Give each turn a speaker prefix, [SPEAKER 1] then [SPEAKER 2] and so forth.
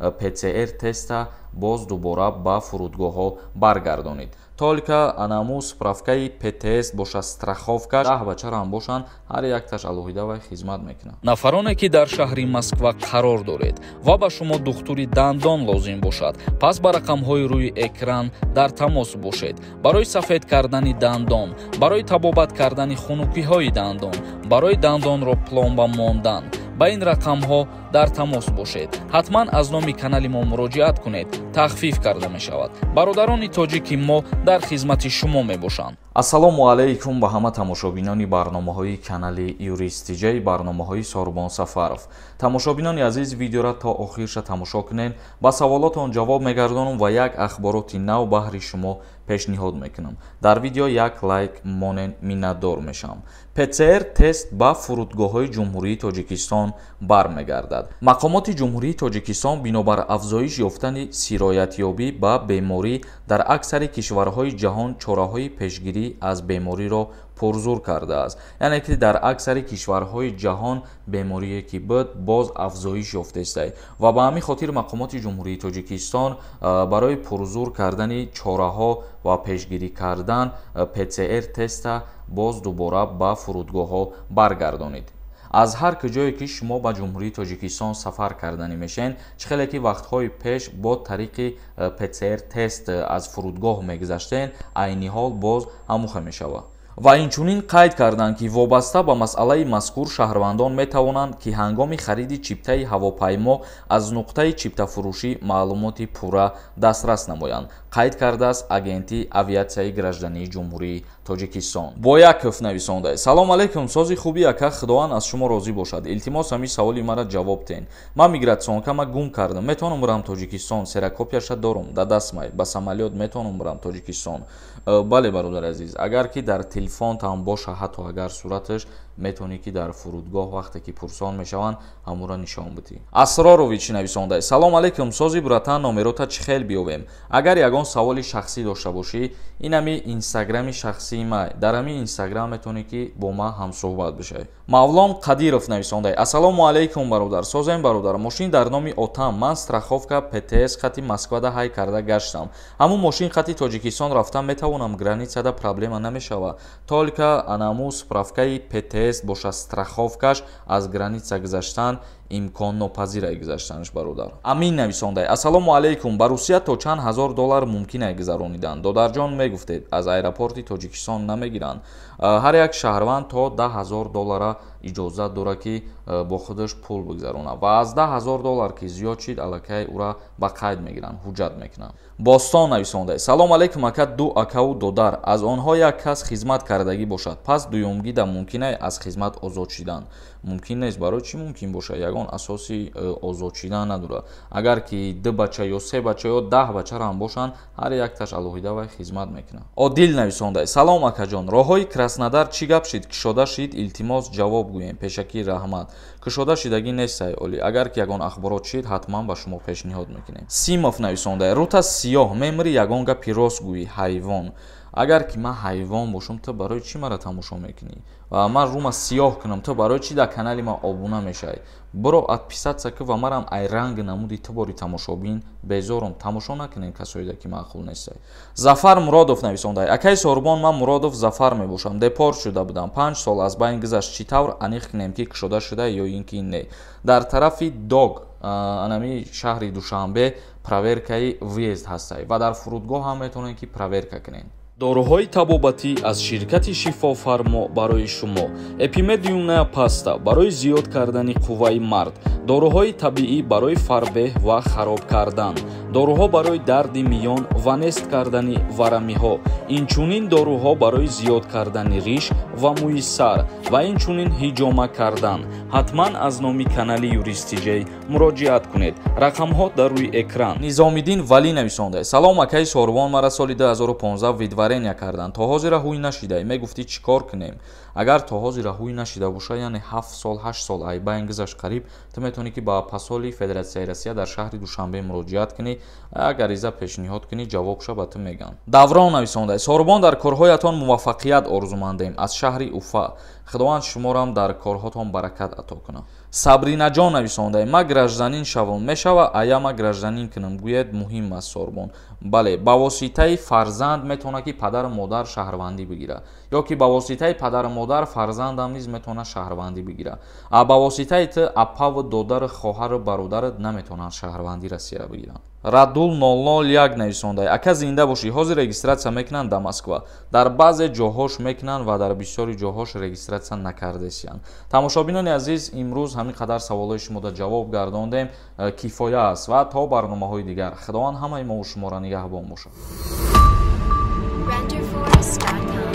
[SPEAKER 1] ПЦР теста боз дубора ба фурудгоҳҳо баргардонид. Только анаму справкаи ПТС боша, страховка 10 бачара ҳам бошанд, ҳар якташ алоҳида вай хизмат мекунад.
[SPEAKER 2] Нафароне, ки дар шаҳри Москва қарор доред ва ба шумо духтури дандон лозим бошад, пас ба рақамҳои рӯи экран дар тамос бошед. Барои сафед кардани дандон, барои табобат кардани хунукиҳои дандон, барои дандонро пломба мондан ба ин рақамҳо дар тамос бошед. Ҳатман аз номи канали мо муроҷиат кунед, тахфиф карда мешавад. Бародарони тоҷики мо дар хизмати шумо мебошанд.
[SPEAKER 1] Ассалому алайкум ба ҳама тамошобинони барномаҳои канали Юрист Тиҷай, барномаҳои Сорбон Сафаров. Тамошобинони азиз, видеора то охирша тамошо кунед, ба саволотон ҷавоб мегардонам ва як ахбороти нав баҳри шумо пешниҳод мекунам. Дар видео як лайк монен, миннатдор мешавам. ПЦР тест ба фурудгоҳҳои Ҷумҳурии Тоҷикистон бармегардад. Мақомоти Ҷумҳурии Тоҷикистон бинобар афзоиш ёфтани сироятёбӣ ба беморӣ дар аксари кишварҳои ҷаҳон чораҳои пешгирӣ аз бемориро пурзур кардааст. Яъне ки дар аксари кишварҳои ҷаҳон беморие ки буд, боз афзоиш ёфтааст ва ба ҳамин хотир мақомоти Ҷумҳурии Тоҷикистон барои пурзур кардани чораҳо ва пешгирӣ кардан ПЦР теста боз дубора ба фурудгоҳҳо баргардонид. Аз ҳар куҷое ки шумо ба Ҷумҳурии Тоҷикистон сафар карданӣ мешавед, чӣ хеле ки вақтҳои пеш бо тариқи ПЦР тест аз фурудгоҳ мегузаштед, айни ҳол боз ҳамуха мешавад. Ва инчунин қайд карданд, ки вобаста ба масъалаи мазкур шаҳрвандон метавонанд, ки ҳангоми хариди чиптаи ҳавопаймо аз нуқтаи чиптафурӯшӣ маълумоти пурра дастрас намоянд, қайд кардааст Агентии авиатсияи граждании Ҷумҳурии Тоҷикистон. Бояков нависонда: «Салом алейкум, сози хуби, ака, Худованд аз шумо розӣ бошад. Илтимос, ҳамин саволи мара ҷавоб тен. Ман миграционкама гум кардам, метавонам бурам Тоҷикистон? Ксерокопияша дорум да дастмай, ба самолёт метавонам бурам Тоҷикистон?» Бале, бародари азиз, агар ки дар телефонтам боша, ҳатто агар сураташ, метавонӣ, ки дар фурудгоҳ вақте ки пурсон мешаванд, ҳамуро нишон бидӣ. Асрорович нависонда: «Салом алейкум, сози, братан, номерота чӣ хел биёвем? Агар ягон саволи шахсӣ дошта бошӣ, инами инстаграми шахсии май, дар ҳамин инстаграм метавонӣ, ки бо ман ҳамсӯҳбат бишавӣ». Мавлон Қадиров нависонда: «Ассалому алайкум, бародар, созем, бародар. Мошин дар номи отам, ман страховка ПТС хати Москвада ҳай карда гаштам. Ҳамун мошин хати Тоҷикистон рафтан метавонам? Границада проблема намешава? Только анаму справкаи ПТС боша, страховкаш, аз граница гузаштан имконнопазирай гузаштанаш, бародар». Амин нависондай: «Ассалому алайкум, ба Русия то чанд ҳазор доллар мумкин гузаронидан, додарҷон? Мегуфтед, аз аэропорти Тоҷикистон намегиранд». Ҳар як шаҳрванд то 10 000 доллара иҷозат дорад, ки бо худаш пул бигзаронад, ва аз 10 000 доллар ки зиёд шид, аллакай ӯра ба қайд мегиранд, ҳуҷҷат мекунанд. Бостон нависондай: «Салом алайкум, ака. Ду акаву додар, аз онҳо як кас хизмат кардагӣ бошад, пас дуюмгида мумкин аз хизмат озод шидан?» Мумкин нест. Барои чӣ мумкин бошад? Ягон асоси озод шидан надорад. Агар ки ду бача ё се бача ё 10 бачара ҳам бошанд, ҳар якташ алоҳида вай хизмат мекунад. Одил нависондай: «Салом, акаҷон, роҳҳои Краснодар чӣ гап шид, кушода шид? Илтимос, ҷавоб гӯем, пешакӣ раҳмат». Кушода шидагӣ нестай оли. Агар ки ягон ахборот шид, ҳатман ба шумо пешниҳод мекунем. Симов нависондай: «Рута сиёҳ, мемри, ягон гапи рост гӯӣ, ҳайвон». Агар ки ман ҳайвон бошам, ту барои чӣ маро тамошо мекунӣ? Ва ман рума сиёҳ кунам, ту барои чӣ дар канали ман обуна мешавӣ? Биро, отписаться ки. Ва марам ай ранг намуди ту бори тамошобин безорум. Тамошо накунем касоеда ки маъқул нестай. Зафар Муродов нависондай: «Акаи Сорбон, ман Муродов Зафар мебошам, депорт шуда будам, 5 сол аз байн гузашт. Чӣ тавр аниқ кунем, ки кушода шуда ё ин ки не?» Дар тарафи ДОГ анами шаҳри Душанбе проверкаи въезд ҳастай ва дар фурудгоҳ ҳам метавонед, ки проверка кунед.
[SPEAKER 2] Доруҳои табобатӣ аз ширкати Шифофармо барои шумо: эпимедиумная паста барои зиёд кардани қувваи мард, доруҳои табиӣ барои фарбеҳ ва хароб кардан, доруҳо барои дарди миён ва нест кардани варамиҳо, инчунин доруҳо барои зиёд кардани риш ва мӯи сар ва инчунин ҳиҷома кардан. Ҳатман аз номи канали Юрист Тиҷей муроҷиат кунед. Рақамҳо дар рӯи экран.
[SPEAKER 1] Низомиддин Валӣ нависонда: «Салом, акаи Сорбон, мара соли 2015 выдворения карданд, то ҳозира ҳуй нашидай, мегуфтӣ, чӣ кор кунем?» Агар то ҳозира ҳуй нашида боша, яъне 7 сол, 8 сол ай байн гузашт қариб, ту метавонӣ, ки ба посоли Федератсияи Россия дар шаҳри Душанбе муроҷиат кунӣ, як ариза пешниҳод кунӣ, ҷавобша ба ту мегӯянд. Даврон нависонда: «Сорбон, дар корҳоятон муваффақият орзумандем, аз шаҳри Уфа». Худованд шуморам дар корҳотон баракат ато кунад. Сабринаҷон нависонда: ма гражданин шавам мешава, ая ма гражданин кунам, гӯяд муҳим аст сорбон. Бале, ба воситаи фарзанд метавонад, ки падару модар шаҳрвандӣ бигирад, ё ки ба воситаи падару модар фарзандам низ метавонад шаҳрвандӣ бигирад. А ба воситаи ту апаву додару хоҳару бародарат наметавонанд шаҳрвандӣ Россияро бигиранд. Радул 001 нависонда: ака, зинда бошӣ, ҳозир регистрация мекунанд дар Москва? Дар баъзе ҷоҳош мекунанд ва дар бисёри ҷоҳош регистрация накардесиянд. Тамошобинони азиз, имрӯз ҳамин қадар саволҳои шумода ҷавоб гардондем, кифоя аст ва то барномаҳои дигар Худованд ҳамаи мову шуморо нигаҳбон бошад.
[SPEAKER 3] Renderforest.com.